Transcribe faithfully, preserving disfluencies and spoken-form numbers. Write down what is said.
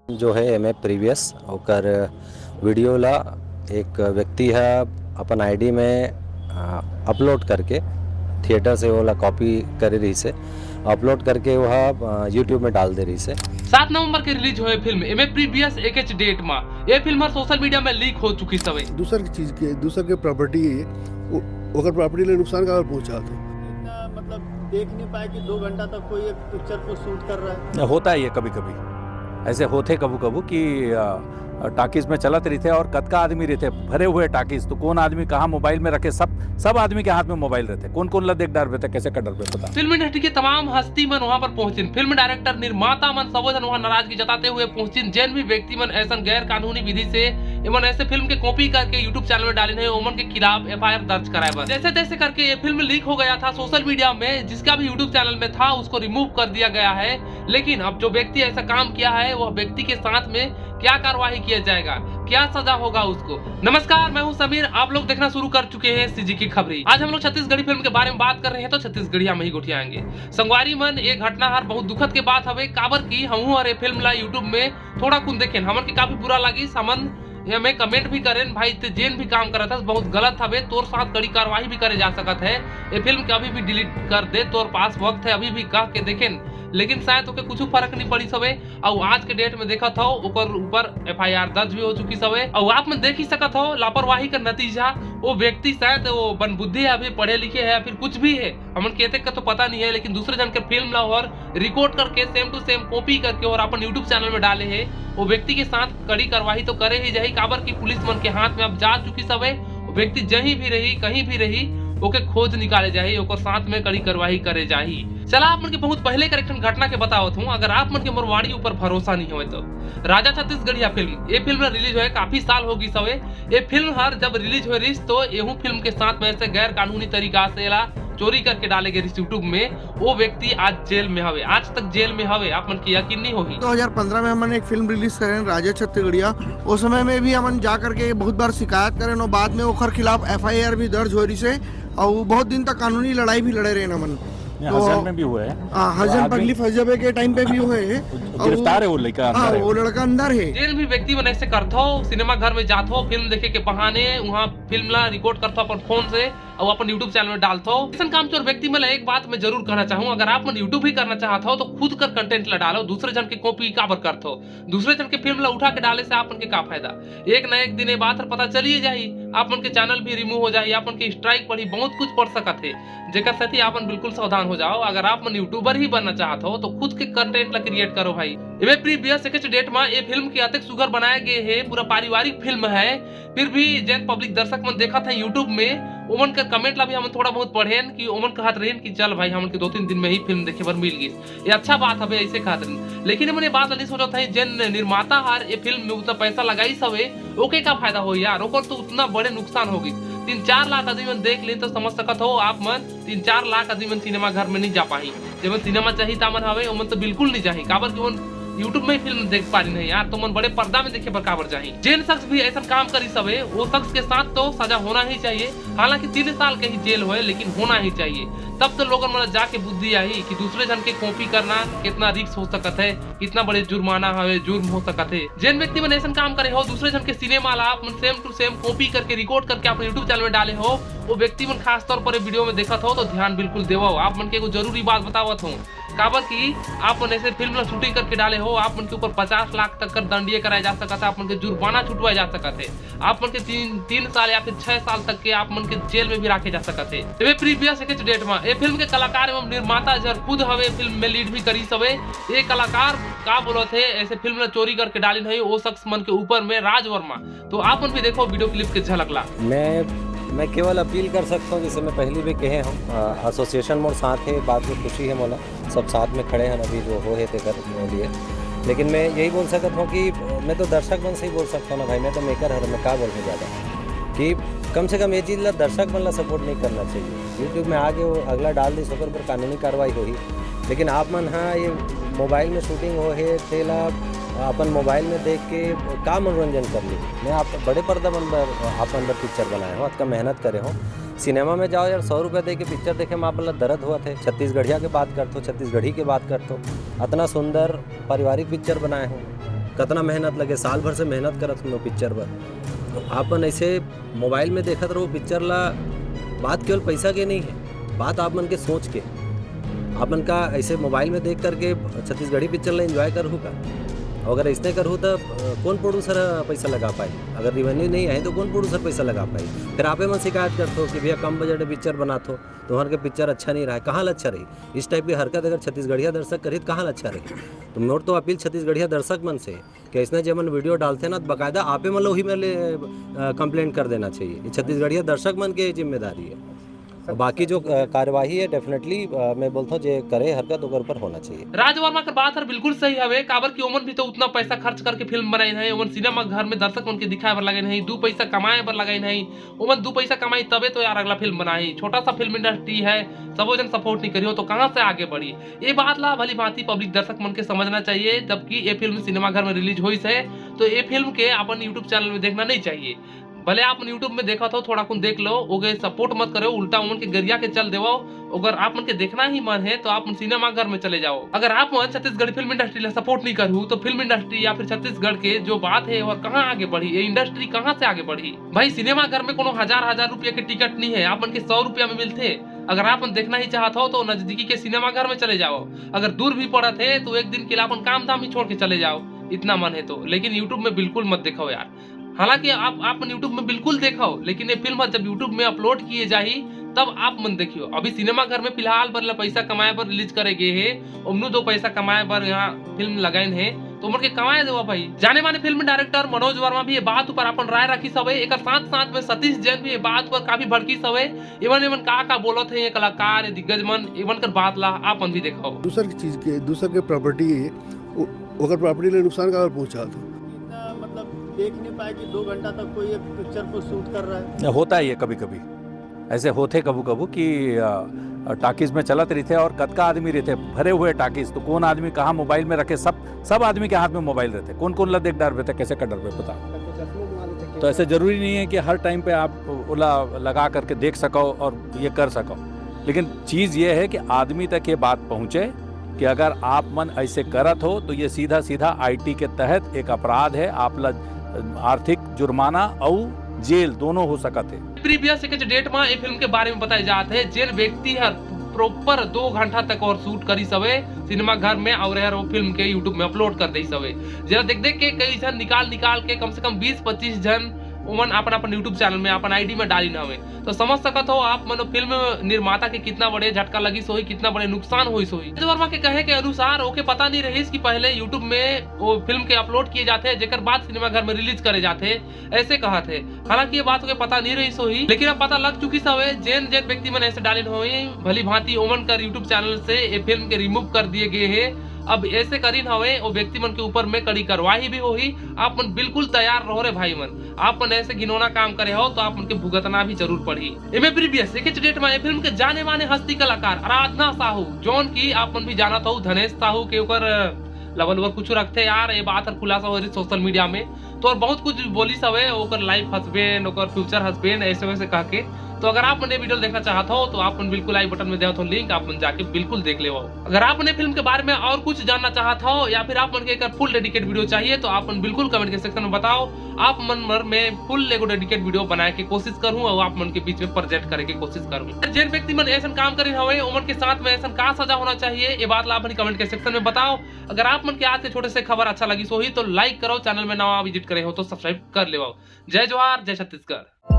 जो है MA previous, ओकर वीडियो ला एक व्यक्ति ह अपन आईडी में, आ, अपलोड करके थिएटर से ओला कॉपी करे रहिस हे, अपलोड करके वो ह, आ, यूट्यूब में डाल दे रहिस हे। सात नवंबर के रिलीज होए फिल्म एमए प्रीवियस एक डेट मा ये फिल्म हर सोशल मीडिया में लीक हो चुकी सवे। दूसर के चीज के, दूसर के प्रॉपर्टी है, ओ- ओकर प्रॉपर्टी ले नुकसान का पहुंचा दे। इतना मतलब देख नहीं पाए कि दो घंटा तक कोई एक पिक्चर को शूट कर रहा है। होता है ये कभी कभी, ऐसे होते कभू कभू कि अ, टाकीज में चलत रहिथे और कतका आदमी रहिथे, भरे हुए टाकीज, तो कौन आदमी कहाँ मोबाइल में रखे, सब सब आदमी के हाथ में मोबाइल रहिथे। कौन कौन ला देख डरबे त कैसे कर डरबे पता। फिल्म इंडस्ट्री के तमाम हस्ती मन वहां पर पहुंचिन, फिल्म डायरेक्टर, निर्माता मन सबो झन वहां नाराजगी जताते हुए पहुंचिन। जेन भी व्यक्ति मन ऐसन गैर कानूनी विधि से एमन ऐसे फिल्म के कॉपी करके यूट्यूब चैनल में डालिन हे, ओमन के खिलाफ एफआईआर दर्ज कराए बर। जैसे तैसे करके ये फिल्म लीक हो गया था सोशल मीडिया में, जिसका भी यूट्यूब चैनल में था उसको रिमूव कर दिया गया है। लेकिन अब जो व्यक्ति ऐसा काम किया है वह व्यक्ति के साथ में क्या कार्रवाई किया जाएगा, क्या सजा होगा उसको। नमस्कार, मैं हूं समीर, आप लोग देखना शुरू कर चुके हैं सीजी की खबरी। आज हम लोग छत्तीसगढ़ी फिल्म के बारे में बात कर रहे हैं तो छत्तीसगढ़िया में ही गोठियाएंगे। संगवारी मन, ये घटना हर बहुत दुखद के बात हवे, काबर कि हमहू हर ये फिल्म ला यूट्यूब में थोड़ा कुन देखेन, हमन के काफी बुरा लगिस। हमन एमे कमेंट भी करेन, भाई ते जेन भी काम करत हस बहुत गलत हवे, तोर साथ कड़ी कार्रवाई भी करे जा सकत है। ये फिल्म के अभी भी डिलीट कर दे, तोर पास वक्त है अभी भी, कह के देखेन, लेकिन शायद ओके कुछ फर्क नहीं पड़िस हवे। अउ आज के डेट में देखत हो ओकर ऊपर एफआईआर दर्ज भी हो चुकी सवे। अउ आप मन देख ही सकत हो लापरवाही का नतीजा, वो व्यक्ति शायद वो बनबुद्धि है, अभी पढ़े लिखे है या फिर कुछ भी है, हमन के एतेक का तो पता नहीं है, लेकिन दूसरे जन के फिल्म ला और रिकॉर्ड करके सेम टू सेम कॉपी करके और अपन यूट्यूब चैनल में डाले है। वो व्यक्ति के साथ कड़ी कार्रवाई तो करे ही जाही, काबर की पुलिस मन के हाथ में अब जा चुकी सवे। वो व्यक्ति जहीं भी रही, कहीं भी रही, ओके खोज निकाले जाही, ओकर साथ में कड़ी कार्रवाई करे जाही। चला आप मन के बहुत पहले के एक ठन घटना के बतावत हूँ, अगर आप मन के मोर वाणी ऊपर भरोसा नहीं होय तो। राजा छत्तीसगढ़िया फिल्म, ये फिल्म रिलीज होए काफी साल हो गई सवे। ये फिल्म हर जब रिलीज होए रहिस तो एहू फिल्म के साथ में ऐसे गैर कानूनी तरीका से एला चोरी करके डाले गए रहिस यूट्यूब में। वो व्यक्ति आज जेल में हवे, आज तक जेल में हवे, आप मन के यकीन नहीं होही। दो हज़ार पंद्रह में हमन एक फिल्म रिलीज करेन राजा छत्तीसगढ़िया। उस समय में भी हमन जा करके बहुत बार शिकायत करेन और बाद में ओखर खिलाफ एफआईआर भी दर्ज हो रहिस हे और बहुत दिन तक कानूनी लड़ाई भी लड़े रहेन हमन। हजन में भी हुए हैं। हाँ, हजन पगली फंस जाबे के टाइम पे भी हुए हैं। गिरफ्तार है वो लड़का, हाँ, वो लड़का अंदर है। जेन भी व्यक्ति मन ऐसे करथो, सिनेमा घर में जाथो फिल्म देखे के बहाने, वहाँ फिल्म ला रिकॉर्ड करथो अपन फोन से और अपन यूट्यूब चैनल में डालथो। ऐसन काम चोर व्यक्ति मन ला एक बात मैं जरूर कहना चाहूँ, अगर आप मन यूट्यूब ही करना चाहत हो तो खुद कर कंटेंट ला डालो, दूसरे जन के कॉपी काबर करथो? दूसरे जन के फिल्म ला उठा के डाले से आप मन के का फायदा? एक ना एक दिन ये बात हर पता चलिए जाही, आप मन के चैनल भी रिमूव हो जाही, आप मन के स्ट्राइक पड़ी, बहुत कुछ पड़ सकत है, जेकर सेती आप मन बिल्कुल सावधान हो जाओ। अगर आप मन यूट्यूबर ही बनना चाहत हो तो खुद के कंटेंट ला क्रिएट करो भाई। एमे प्रीवियस एक डेट में ये फिल्म के अतेक सुघर बनाए गए है, पूरा पारिवारिक फिल्म है, फिर भी जेन पब्लिक दर्शक मन देखत है यूट्यूब में, ओमन के कमेंट ला भी हमन थोड़ा बहुत पढ़ेन कि ओमन कहत रहेन कि चल भाई, हमन के दो तीन दिन में ही फिल्म देखे बर मिल गई, ये अच्छा बात हवे, ऐसे कहत रहेन। लेकिन हमन ये बात ला नहीं सोचत है, जेन निर्माता हर ये फिल्म में उतना पैसा लगाइस हवे, ओके का फायदा हो यार, ओकर तो उतना बड़े नुकसान हो गई। तीन चार लाख आदमी मन देख लेन तो समझ सकत हो आप मन, तीन चार लाख आदमी मन सिनेमा घर में नहीं जा पाही। जेमन सिनेमा चाही तामन हवे, ओमन तो बिल्कुल नहीं जाही, काबर कि ओमन यूट्यूब में ही फिल्म देख पा रही नहीं यार, तो मन बड़े पर्दा में देखे बर काबर जाही। जेन शख्स भी ऐसा काम करी सवे, वो शख्स के साथ तो सजा होना ही चाहिए। हालांकि तीन साल के ही जेल होए, लेकिन होना ही चाहिए, तब तो लोगन मन ला जाके बुद्धि आही कि दूसरे जन के कॉपी करना कितना रिस्क हो सकत है, कितना बड़े जुर्माना हवे, जुर्म हो सकत है। जेन व्यक्ति मन ऐसा काम करे हो, दूसरे जन के सिनेमा ला आप मन सेम टू सेम कॉपी करके रिकॉर्ड करके अपन यूट्यूब चैनल में डाले हो, वो व्यक्ति मन खास तौर पर ये वीडियो में देखत हो तो ध्यान बिल्कुल देवो। आप मन के एगो जरूरी बात बतावत हो, काबर कि आप मन ऐसे फिल्म ला शूटिंग करके डाले हो, आप मन के ऊपर पचास लाख तक कर दंडिये कराया जा सकत है, आप मन के जुर्माना छुटवाया जा सकत है, आप मन के तीन तीन साल या फिर छह साल तक के आप मन के जेल में भी रखे जा सकत है। एमे प्रीवियस एक डेट में ये फिल्म के कलाकार एवं निर्माता जर खुद हवे, फिल्म में लीड भी करी सवे। ये कलाकार का बोलत है, ऐसे फिल्म ला चोरी करके डालिन है वो शख्स मन के ऊपर में, राज वर्मा। तो आप मन भी देखो वीडियो क्लिप के झलक ला। मैं मैं केवल अपील कर सकता हूँ, जैसे मैं पहली भी कहे हूँ, अ, एसोसिएशन मोर साथ है, बात में खुशी है मोला, सब साथ में खड़े हैं अभी जो हो है तेकर लिए। लेकिन मैं यही बोल सकता हूँ कि मैं तो दर्शक मन से ही बोल सकता हूँ ना भाई, मैं तो मेकर हर मैं का बोलूँ ज़्यादा, कि कम से कम ये चीज़ ला दर्शक मन ला सपोर्ट नहीं करना चाहिए। यूट्यूब में आगे वो अगला डाल दिस ओकर पर कानूनी कार्रवाई होही, लेकिन आप मन हाँ ये मोबाइल में शूटिंग हो है तेला अपन मोबाइल में देख के का मनोरंजन कर ली। मैं आप बड़े पर्दा मन बर आप मन बर पिक्चर बनाए हो, अतका मेहनत करे हो। सिनेमा में जाओ यार, सौ रुपये दे के पिक्चर देखे में आप मन ला दर्द होवत है। छत्तीसगढ़िया के बात करथो, छत्तीसगढ़ी के बात करथो, अतना सुंदर पारिवारिक पिक्चर बनाए हो। कतना मेहनत लगे, साल भर से मेहनत करत हूँ पिक्चर बर। आप मन ऐसे मोबाइल में देखत रहो पिक्चर ला। बात केवल पैसा के नहीं है, बात आप मन के सोच के। आप मन का ऐसे मोबाइल में देख करके छत्तीसगढ़ी पिक्चर ला एंजॉय करहू का? अगर ऐसने करहू त कौन प्रोड्यूसर पैसा लगा पाई? अगर रेवेन्यू नहीं आए तो कौन प्रोड्यूसर पैसा लगा पाई? फिर आपे मन शिकायत करत हो कि भैया कम बजट में पिक्चर बनात हो, तुम्हार के पिक्चर अच्छा नहीं रहा है। कहाँ ला अच्छा रही? इस टाइप की हरकत अगर छत्तीसगढ़िया दर्शक करी तो कहाँ ला अच्छा रही? तो मोर तो अपील छत्तीसगढ़िया दर्शक मन से कि ऐसने जे मन वीडियो डालते ना, तो बाकायदा आपे मन ला उही में ले कंप्लेंट कर देना चाहिए। ये छत्तीसगढ़िया दर्शक मन के जिम्मेदारी है। और बाकी जो अ, कार्यवाही है, डेफिनेटली मैं बोलता हूँ जे करे हरकत ओकर ऊपर होना चाहिए। राज वर्मा के बात हर बिल्कुल सही हवे, काबर कि ओमन भी तो उतना पैसा खर्च करके फिल्म बनाइन है, ओमन सिनेमा घर में दर्शक मन के दिखाए बर लगाइन है, दू पैसा कमाए बर लगाइन है, ओमन दू पैसा कमाई तबे तो यार अगला फिल्म बनाही। छोटा सा फिल्म इंडस्ट्री है, सबो जन सपोर्ट नहीं करियो तो कहाँ से आगे बढ़ी? ये बात ला भली भांति पब्लिक दर्शक मन के समझना चाहिए, जबकि ये फिल्म सिनेमा घर में रिलीज होइस है, तो ये फिल्म के अपन यूट्यूब चैनल में देखना नहीं चाहिए। भले आप मन यूट्यूब में देखत हो, थोड़ा कुन देख लो, ओके सपोर्ट मत करो, उल्टा ओमन के गरिया के चल देवो। अगर आप मन के देखना ही मन है तो आप मन सिनेमा घर में चले जाओ। अगर आप मन छत्तीसगढ़ फिल्म इंडस्ट्री ला सपोर्ट नहीं करहू तो फिल्म इंडस्ट्री या फिर छत्तीसगढ़ के जो बात है और कहाँ आगे बढ़ी, ये इंडस्ट्री कहाँ से आगे बढ़ी? भाई सिनेमा घर में कोनो हजार हजार रुपया के टिकट नहीं है, आप मन के सौ रुपया में मिलथे। अगर आप मन देखना ही चाहत हो तो नजदीकी के सिनेमा घर में चले जाओ। अगर दूर भी पड़त है तो एक दिन के लिए अपन काम धाम ही छोड़ के चले जाओ, इतना मन है तो। लेकिन यूट्यूब में बिल्कुल मत देखो यार। हालांकि आप आप मन यूट्यूब में बिल्कुल देखो, लेकिन ये फिल्म जब यूट्यूब में अपलोड किए जाही तब आप मन देखियो। अभी सिनेमा घर में फिलहाल बर ला पैसा कमाए बर रिलीज करे गए है, ओमनू दो पैसा कमाए बर यहाँ फिल्म लगाइन है, तो ओमन के कमाए देवा भाई। जाने माने फिल्म डायरेक्टर मनोज वर्मा भी ये बात ऊपर अपन राय रखिस हवे। एकर साथ साथ में सतीश जैन भी ये बात ऊपर काफी भड़किस हवे। एमन एमन का का बोलत है ये कलाकार, ये दिग्गज मन, एमन कर बात ला आप मन भी देखो। दूसर के चीज के, दूसर के प्रॉपर्टी है, ओ-, ओकर प्रॉपर्टी ले नुकसान काबर पहुंचात हो? इतना मतलब देख नहीं पाए कि दो घंटा तक कोई एक पिक्चर को शूट कर रहा है। होता है ये कभी कभी, ऐसे होथे कभू कभू कि अ, अ, टॉकीज में चलत रहिथे और कतका आदमी रहिथे, भरे हुए टॉकीज, तो कौन आदमी कहाँ मोबाइल में रखे, सब सब आदमी के हाथ में मोबाइल रहिथे, कौन कौन ला देख डारबे त कैसे कर डारबे, बता। तो ऐसे जरूरी नहीं है कि हर टाइम पे आप ओला लगा करके देख सको और ये कर सको, लेकिन चीज ये है कि आदमी तक ये बात पहुंचे कि अगर आप मन ऐसे करत हो तो ये सीधा सीधा आईटी के तहत एक अपराध है, आप ला आर्थिक जुर्माना अउ जेल दोनों हो सकत है। प्रीवियस एक डेट में ये फिल्म के बारे में बताए जात है, जेन व्यक्ति हर प्रॉपर दो घंटा तक और शूट करिस हवे सिनेमा घर में और हर वो फिल्म के यूट्यूब में अपलोड कर देस हवे, जेला देख देख के कई झन निकाल निकाल के कम से कम बीस पच्चीस झन ओमन अपन अपन यूट्यूब चैनल में अपन आईडी में डालिन हवे। तो समझ सकत हो आप मन फिल्म निर्माता के कितना बड़े झटका लगिस होही, कितना बड़े नुकसान होइस होही। राज वर्मा के कहे के अनुसार ओके पता नहीं रहिस कि पहले यूट्यूब में वो फिल्म के अपलोड किए जाथे, जेकर बाद सिनेमा घर में रिलीज करे जाथे, ऐसे कहत है। हालांकि ये बात ओके पता नहीं रहिस होही, लेकिन अब पता लग चुकिस हवे। जेन जेन व्यक्ति मन ऐसे डालिन होही, भली भांति ओमन कर यूट्यूब चैनल से ये फिल्म के रिमूव कर दिए गए है। अब ऐसे करिन हवे, वो व्यक्ति मन के ऊपर में कड़ी कार्रवाई भी होही। आप मन बिल्कुल तैयार रहो रे भाई मन, आप मन ऐसे घिनौना काम करे हो तो आप मन के भुगतना भी जरूर पड़ही। एमे प्रीवियस एक डेट में ये फिल्म के जाने माने हस्ती कलाकार आराधना साहू, जौन की आप मन भी जानत हो धनेश साहू के ओकर लवर लवर कुछ रखथे यार, ये बात हर खुलासा हो रही सोशल मीडिया में। तो और बहुत कुछ बोलिस हवे, ओकर लाइफ हस्बैंड, ओकर फ्यूचर हस्बैंड, ऐसे वैसे कह के। तो अगर आप मन ये वीडियो देखना चाहत हो तो आप मन बिल्कुल आई बटन में देवत हो लिंक, आप मन जाके बिल्कुल देख लेवो। अगर आप मन ये फिल्म के बारे में और कुछ जानना चाहत हो या फिर आप मन के एकर फुल डेडिकेट वीडियो चाहिए तो आप मन बिल्कुल कमेंट के सेक्शन में बताओ। आप मन बर मैं फुल एगो डेडिकेट वीडियो बनाए के कोशिश करूँ और आप मन के बीच में प्रेजेंट करे के कोशिश करूँ। जेन व्यक्ति मन ऐसन काम करिन हवे ओमन के साथ में ऐसन का सजा होना चाहिए, ये बात ला आप मन कमेंट के सेक्शन में बताओ। अगर आप मन के आज के छोटे से खबर अच्छा लगिस होही तो लाइक करो, चैनल में नवा विजिट करे हो तो सब्सक्राइब कर लेवो। जय जोहार, जय छत्तीसगढ़।